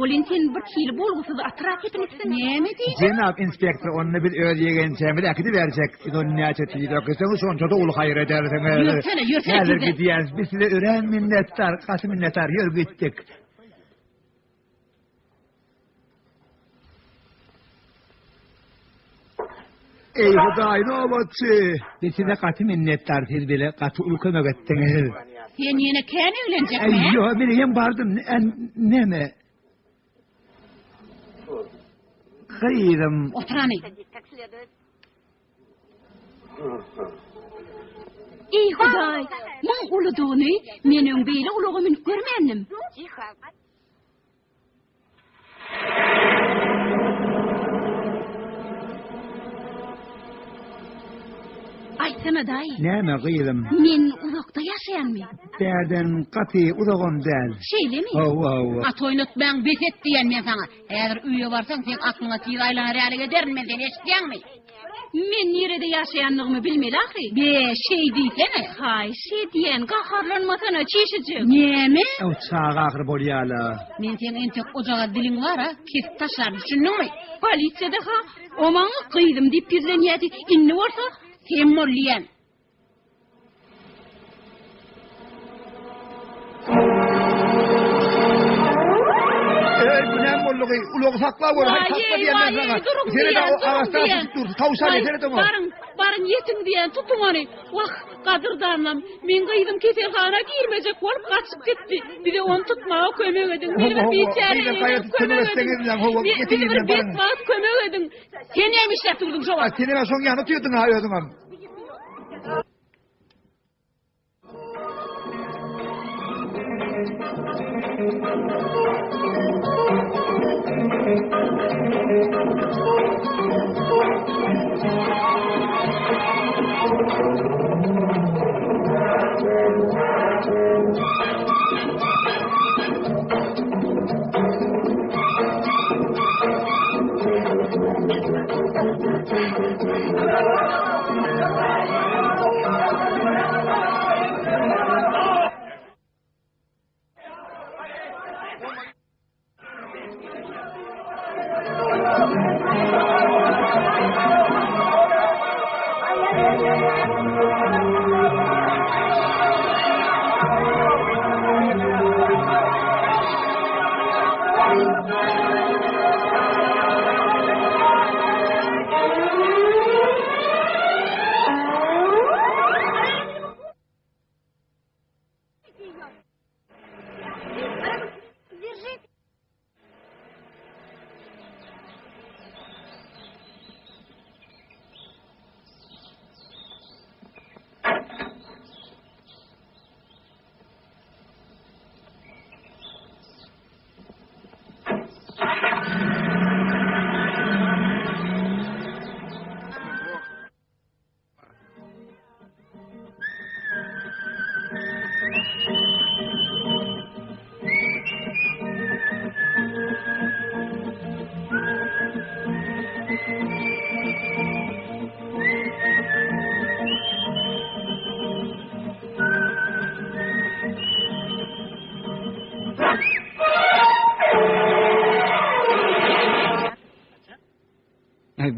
Welin sen bir hili bolgusyz atyrak epinipsiň. Näme diýdiň? Jenap inspektor, onda biz öz ýegençämizi äkidiberjek. Siz ony näçe tiz äkitseňiz, şonça-da uly haýyr edersiňiz. Ýörsene, ýörsene Häzir tizden. gidýäris. Biz size örän minnetdar, gaty minnetdar. Ýör gitdik. Eý Hudaý nobatçy! Biz size gaty minnetdar, siz bize gaty uly kömek etdiňiz. Sen ýene kän eglenjekmi? Eý, ýok, men hem bardym. Näme? Gyzym. Otur hany. Eý Hudaý, muň uludygyny men öň beýle ulaga münüp görmändim. Aýtsana daýy. Näme gyzym? Men uzakda ýaşaýanmy? Bärden gaty uzagam däl. Şeýlemi? Hawa, hawa. At oýnatmaň bes et diýen men saňa. Häzir öýe barsaň seň aklyňa tiz aýlanar ýaly ederin men seni eşitýäňmi? Men nirede ýaşaýanlygymy bilmeli ahry. Be, şeý diýsene. Haýyş edýän, gaharlanmasana, çişijik. Näme? O çaga ahyry bolýa-la. Men seň entek ojagaz diliň bar-a, kesip taşlaryn, düşündiňmi? Polisiýada-ha o maňa gyzym diýip ýüzlenýärdi, indi bolsa Sen bol diýýän. Eý, bu näme boldugy? Ulagy sakla gör, haý sakla diýen men saňa. Seret o agaçda tutup dur, towşan seret oňa. Baryň, baryň ýetiň diýen, tutuň ony. Wah, gadyrdanlam, meň gyzym keselhana girmejek bolup gaçyp gitdi. Bize ony tutmaga kömek ediň. Meni bir biçäre kömek ediň. Bize bir betbagt kömek ediň. Sen näme işläp durduň şo wagt? Sen hem şoň ýanyna otyrdyň ha özüňem.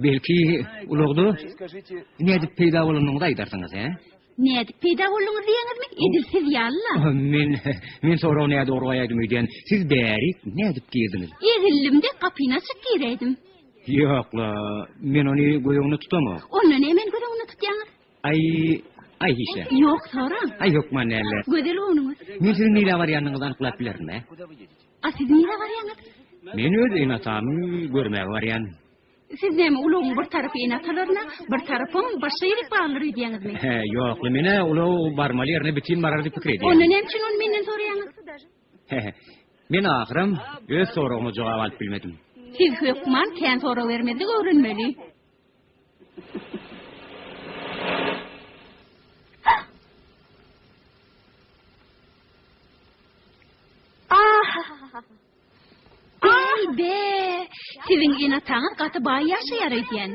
Belki ulagda nädip peýda bolanyňyzy aýdarsyňyz, hä? Nädip peýda bolduňyz diýeňizmi? Edil siz ýaly-la. Men men soragy nädogry goýaýdym öýdýän. Siz bärik nädip girdiňiz? Egildim-de, gapyny açyp giräýdim. Ýok-la, men ony göz öňünde tutamok. Onda nämäni göz öňünde tutýaňyz? Aý, aý hiç-le. Ýok, soraň. Aý hökman däl-le. Gözel göwnüňiz. Men siziň nirä barýanyňyzy anyklap bilerin-ä. A siz nirä barýaňyz? Men öz ene-atamy görmäge barýan. Siz näme ulagyň bir tarapy ene-atalaryna, bir tarapam başga ýere baglar öýdýäňizmi? Hä, ýok-la, men-ä ulag barmaly ýerine bitin barar diýip pikir edýän. Onda näme üçin ony menden soraýaňyz? Hä, men ahyram öz soragyma jogap alyp bilmedim. Siz hökman kän sorag bermezligi öwrenmeli. Be, siziň ene-ataňyz gaty baý ýaşaýar öýdýän.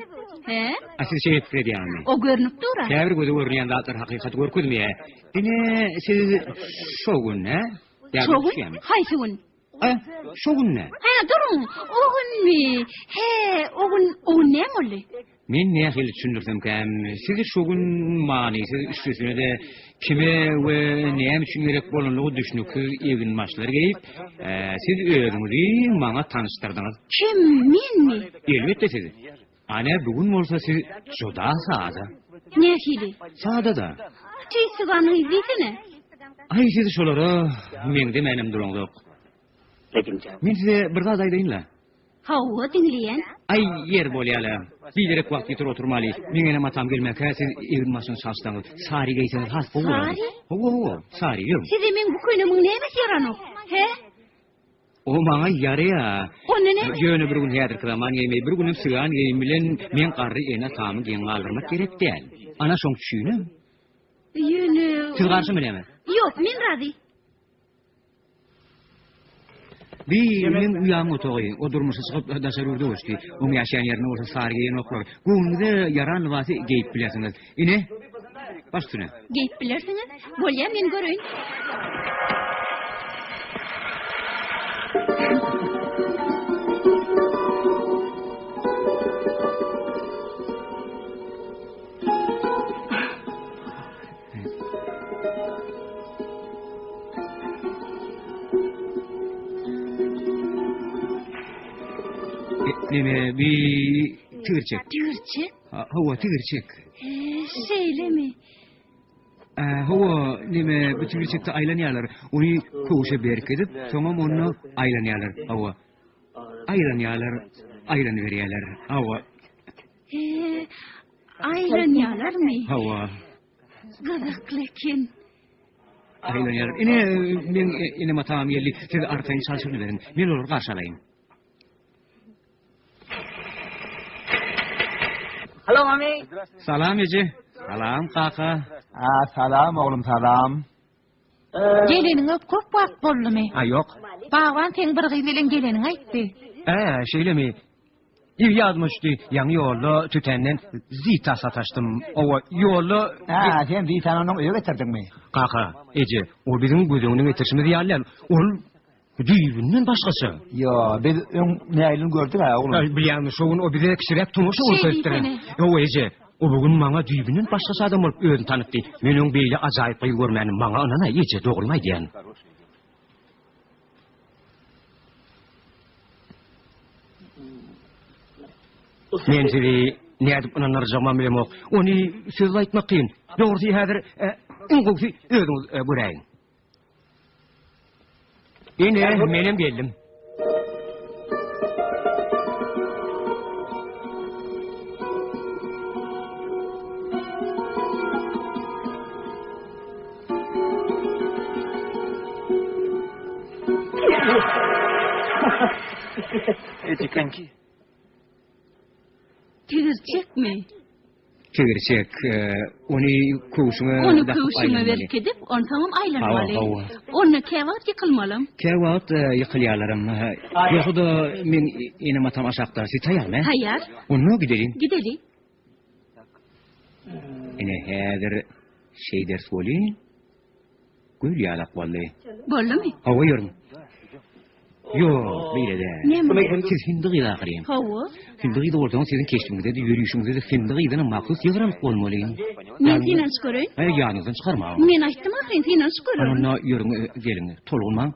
Hä? A siz şeýle pikir edýäňizmi? O görnüp dur-a. Käbir göze görünýän zatlar hakykaty görkezmeýär. Ine, siz şo gün, hä? Şo gün? Haýsy gün? E, şo gün-dä. Hä, duruň, o günmi? Hä, o gün, o gün näme boldy? Men nähili düşündirsemkäm, sizi şo gün manysyz, üstesine-de kime we näme üçin gerek bolanlygy düşnüksiz eginbaşlar geýip, siz özüňizi maňa tanyşdyrdyňyz. Kim, menmi? Elbetde siz. Ana, bu gün bolsa siz juda sada. Nähili? Sada-da. Tüýs sygan gyz diýsene. Aý, siz şolara meňzemänem duraňzok. Men size bir zat aýdaýyn-la. Hawa, diňleýän. Aý, ýer bolýa-la. Biderek wagt ýitirip oturmaly. Meň enem-atam gelmäkä siz egin-başyňyzy çalyşsaňyz, sary geýseňiz has gowy bolardy. Sary? Hawa, hawa, sary, ýörüň. Size meň bu köýnegimiň nämesi ýaranok? Hä? O maňa ýaraýa. Onda näme? Ýöne bir gün häzirki zaman geými, bir günem sygan geýim bilen meň garry ene-atamy geň galdyrmak gerek däl. Ana şoň üçinem. Ýöne... Siz garşymy näme? Ýok, men razy. Bi meň uýamyň otagy. O durmuşa çykyp, daşary ýurda göçdi. Oň ýaşaýan ýerinde bolsa sary geýenoklar. Göwnüňize ýaran lybasy geýip bilersiňiz. Ine, baş üstüne. Geýip bilersiňiz. Bolýa, men göreýin. Neme bi tigirçek. Tigirçek? Hawa, tigirçek. Şeýlemi? Hawa, neme bu tigirçekde aýlanýarlar. Ony köwşe berkidip, soňam onda aýlanýarlar. Hawa. Aýlanýarlar, aýlanyberýärler. Hawa. Aýlanýarlarmy? Hawa. Gyzykly eken. Aýlanýar. Ine, meň enem-atam geldi. Siz arkaýyn çalşyryny beriň. Men olary garşy alaýyn. Halo, mami. Salam, eje. Salam, kaka. A, salam, oglum, salam. Geleniňe köp wagt boldumy? A, ýok. Bagban seň bir gyz bilen geleniňi aýtdy. Ä, şeýlemi? Ir ýadyma düşdi, ýaňy ýolda tötänden Zita sataşdym. Owa, ýolda... Hä, sen Zitany onuň öýe getirdiňmi? Kaka, eje, o biziň göz öňüne getirişimiz ýaly däl. Ol düýbünden başgaça. Ýo, biz öň nähilini gördük-ä, oglum. Aý, bilýäňmi, şo gün o bize kiçiräk tomaşa görkezipdir. Şeý diýsene. Ýow, eje, o bu gün maňa düýbünden başgaça adam bolup özüni tanytdy. Men öň beýle ajaýyp gyz görmändim. Maňa ynan-a, eje, dogrymy aýdýan. Men sizi nädip ynandyrjagymam bilemok. Ony sözle aýtmak kyn. Dogrusy häzir e, iň gowusy özüňiz e, göräýiň. Ine, menem geldim. Tigirçekmi? Tigirçek, ony köwşüňe Ony köwşüňe berkidip, onsoňam aýlanmaly. Onda käwagt ýykylmalam. Käwagt ýykylýarlaram. Ýogsa-da meň enem-atam aşakda. Siz taýýarmy? Taýýar. Onda gideliň. Gideli. Ine häzir şeýderis welin, gül ýalak boldy. Boldumy? Hawa ýörüň. Ýok, beýle däl. Näme? Siz hindi gyzy ahyryn. Hawa. Hindi gyzy bolsaňyz siziň keşbiňizde-de, ýörüşiňizde-de hindi gyzyna mahsus ýygralyk bolmaly. Men synanyşyp göreýin. Aý, ýanyňyzdan çykarmaň. Men aýtdym ahyryn, synanyşyp görerin. Onda ýörüň, geliň, tolgunmaň.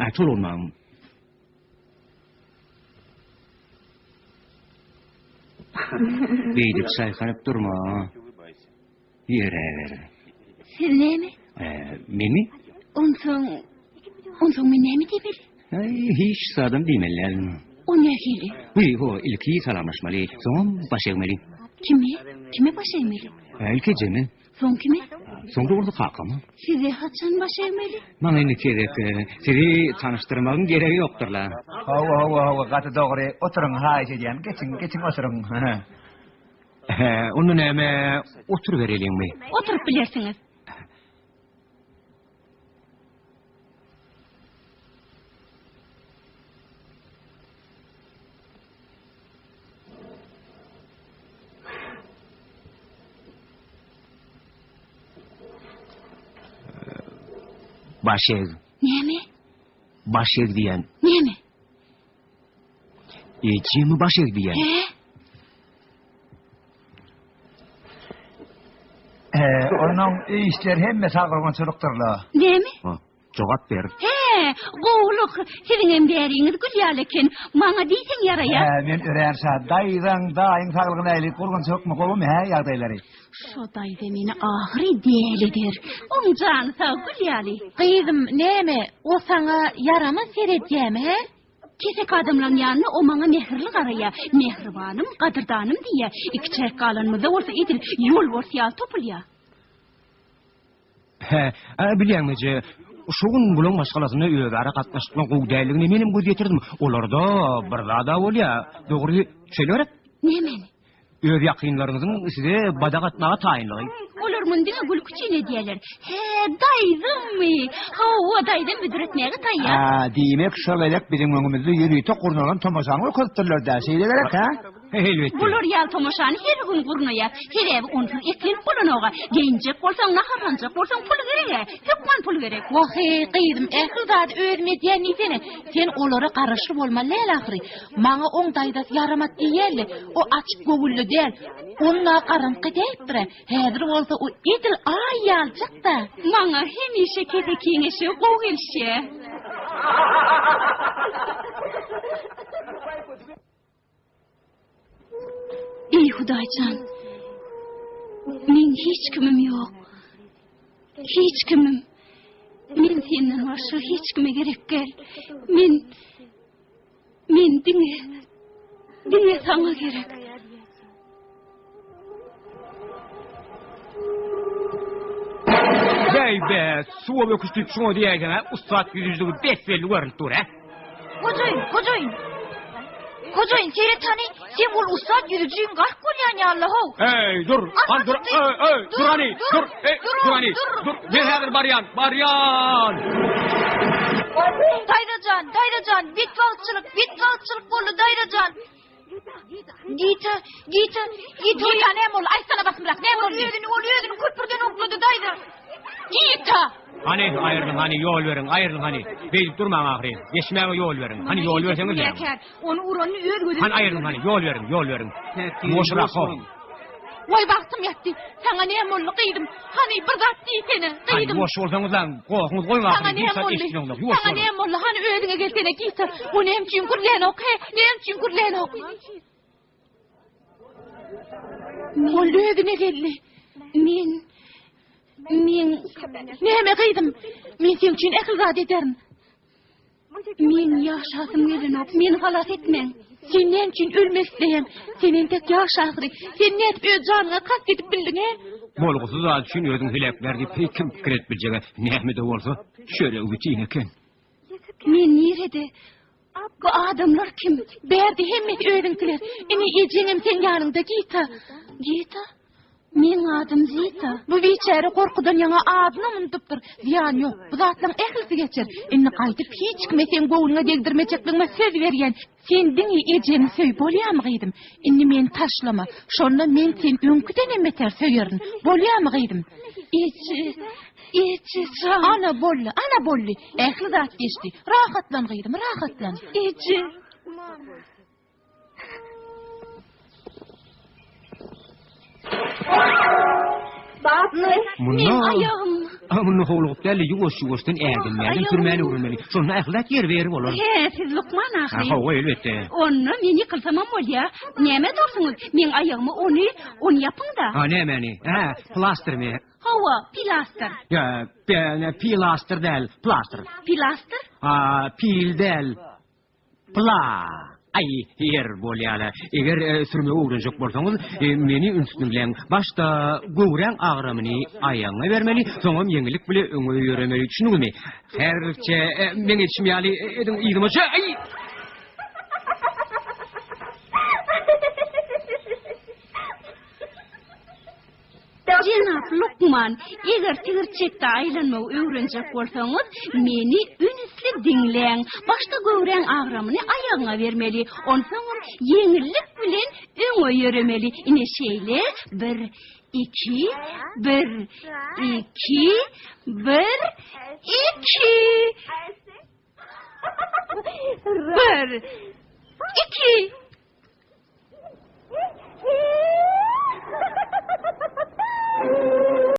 Aý, tolgunmaň. Beýdip çaýkanyp durma. Ýöräber. Siz näme? Menmi? Onsoň, onsoň men näme diýmeli? Aý, hiç zadam diýmeli däl. O nähili? Wiý, ho, ilki salamlaşmaly, soňam baş egmeli. Kime? Kime baş egmeli? Ilki ejeme. Soň kime? Soň dogrusu kakama. Size haçan baş egmeli? Maňa indi gezek. Sizi tanyşdyrmagyň geregi ýokdur-la. Hawa, hawa, hawa, gaty dogry. Oturyň, haýyş edýän. Geçiň, geçiň, oturyň. Hä, onda näme, oturybereliňmi? Oturyp bilersiňiz. Baş eg. Näme? Baş eg diýen. Näme? Ejemi baş eg diýen. He? He, onuň işler hemme sagyrgynçylykdyrla. Näme? Ha, jogap ber. He, gowulyk. Siziňem bäriňiz gül ýaly eken. Maňa diýseň ýaraýar. He, men örän şat. Daýzaň, daýyň saglygy nähili? Gurgunçylykmy, gowumy, hä, ýagdaýlary? Şo daýza meni ahyry däli eder. Oň jany sag gül ýaly. Gyzym, näme, o saňa ýaramaz seredýämi, hä? Keseki adamlaň ýanynda o maňa mähirli garaýa. Mähribanym, gadyrdanym diýýä. Ikiçäk galanymyzda bolsa edil ýolbars ýaly topulýa. Hä, bilýäňmi eje, şu gün bulaň maşgalasynda özara gatnaşyklaryň gowy däldigine menem göz ýetirdim. Olarda bir zad-a bolýa. Dogry, şeýle gerek? Nämeni? Öz ýakynlaryňyzyň size badak atmaga taýynlygy. Olar muny diňe gülki üçin edýärler. Hä, daýzammy? Hawa, daýzam müdür etmäge taýýar. Hä, diýmek, şo gezek biziň öňümizde ýörite gurnalan tomaşany görkezipdirler-dä, şeýle gerek, hä? Elbetde. Bular ýaly tomaşany her gün gurnaýar. Sebäbi onsuz eklenip bolanok-a. Geýinjek bolsaň, naharlanjak bolsaň pul gereg-ä. Hökman pul gerek. Wah-eý, gyzym, ähli zady özüm edýän diýsene. Sen olara garaşly bolmaly däl ahyry. Maňa oň daýzasy ýaramat diýýärler. O açyk göwünli däl. Onda garaňky dälipdir-ä. Häzir bolsa o edil aý ýalyjak-da. Maňa hemişe kesekiň eşegi gowy gelişýär. Eý Hudaýjan! Meň hiç kimim ýok. Hiç kimim. Men senden başga hiç kime gerek däl. Men men diňe diňe saňa gerek. Bäý be, suwa böküş diýip şuňa diýäýseň-ä, ussat ýüzüjiligi bes-belli görnüp dur-ä. Hojaýyn, hojaýyn. Hojaýyn, seret hany, sen ol ussat ýüzüjiň gark bolýan ýaly how. Eý, dur, hany dur, eý, eý, dur hany, dur, eý, dur hany, dur, men häzir barýan, barýan. Daýza jan, daýza jan, betbagtçylyk, betbagtçylyk boldy, daýza jan. Gita, Gita, Gita. Gita näme boldy? Aýtsana basymrak, näme boldy? Özüni, ol özüni köprüden oklady daýza. Gita! Hany, aýrylyň, hany, ýol beriň, aýrylyň, hany. Beýdip durmaň ahyryn. Geçmäge ýol beriň. Hany, ýol berseňiz näme? Ony uranyny öz gözüm. Hany, aýrylyň, hany, ýol beriň, ýol beriň. Ýuwaşrak, ho. Waý bagtym ýatdy. Saňa näme boldy gyzym? Hany bir zat diýsene, Hany, gyzym. ýuwaş bolsaňyzlaň, gohuňyzy goýuň Saňa ahyryn. näme Hiç zat boldy? eşidileňzok, ýuwaş Saňa boluň. näme boldy? Hany özüňe gelsene, Gita. O näme üçin gürlänok, he? Näme üçin gürlänok? Ol özüne geldi. Men men Näme gyzym? Men seň üçin ähli zat ederin. Men ýaşasym gelenok. Meni halas etmäň. Sen näme üçin ölmek isleýäň? Sen entek ýaş ahyry. Sen nädip öz janyňa kast edip bildiň, he? Bolgusyz zat üçin özüň heläklär diýip hiç kim pikir edip biljeg-ä. Näme-de bolsa, çöregi bitin eken. Men nirede? Bu adamlar kim? Bärde hemmesi özüňkiler. Ine ejeňem seň ýanyňda, Gita. Gita? Meň adym Zita. Bu biçäre gorkudan ýaňa adynam unudypdyr. Zyýany ýok. Bu zatlaryň ählisi geçer. Indi gaýdyp hiç kime seň göwnüňe degdirmejekligime söz berýän. Sen diňe ejeňi söý, bolýamy gyzym? Indi meni taşlama. Şonda men seni öňküdenem beter söýerin. Bolýamy gyzym? Eje, eje jan. Ana boldy, ana boldy. Ähli zat geçdi. Rahatlan gyzym, rahatlan. Eje. Munda aýagym. Munda howlugyp däl-de, ýuwaş-ýuwaşdan ädim-ädim sürmäni öwrenmeli. Şonda ähli zat ýerbe-ýer bolar. He, siz lukman ahyry. Hawa, elbetde. Onda men ýykylsamam bolýa. Näme dursuňyz? Meň aýagyma ony, ony ýapyň-da. Ha, nämeni? Hä, plastyrmy? Hawa, pilaster. Ýa, pilaster däl, plastyr. Pilaster? Ha, pil däl. Pla. Aý, ýer bolýa-la. Eger sürmegi öwrenjek bolsaňyz, meni üns diňläň. Başda göwräň agramyny aýagyňa bermeli, soňam ýeňillik bile öňe ýöremeli. Düşündiňizmi? Häzirlikçe meň edişim ýaly ediň, yzyma çö. Aý! Jenap lukman, eger tigirçekde aýlanmagy öwrenjek bolsaňyz, meni ünsli diňläň. Başda göwräň agramyny aýagyňa bermeli, onsoňam ýeňillik bilen öňe ýöremeli. Ine şeýle, bir, iki, bir, iki, bir, iki. İki. Bir. İki.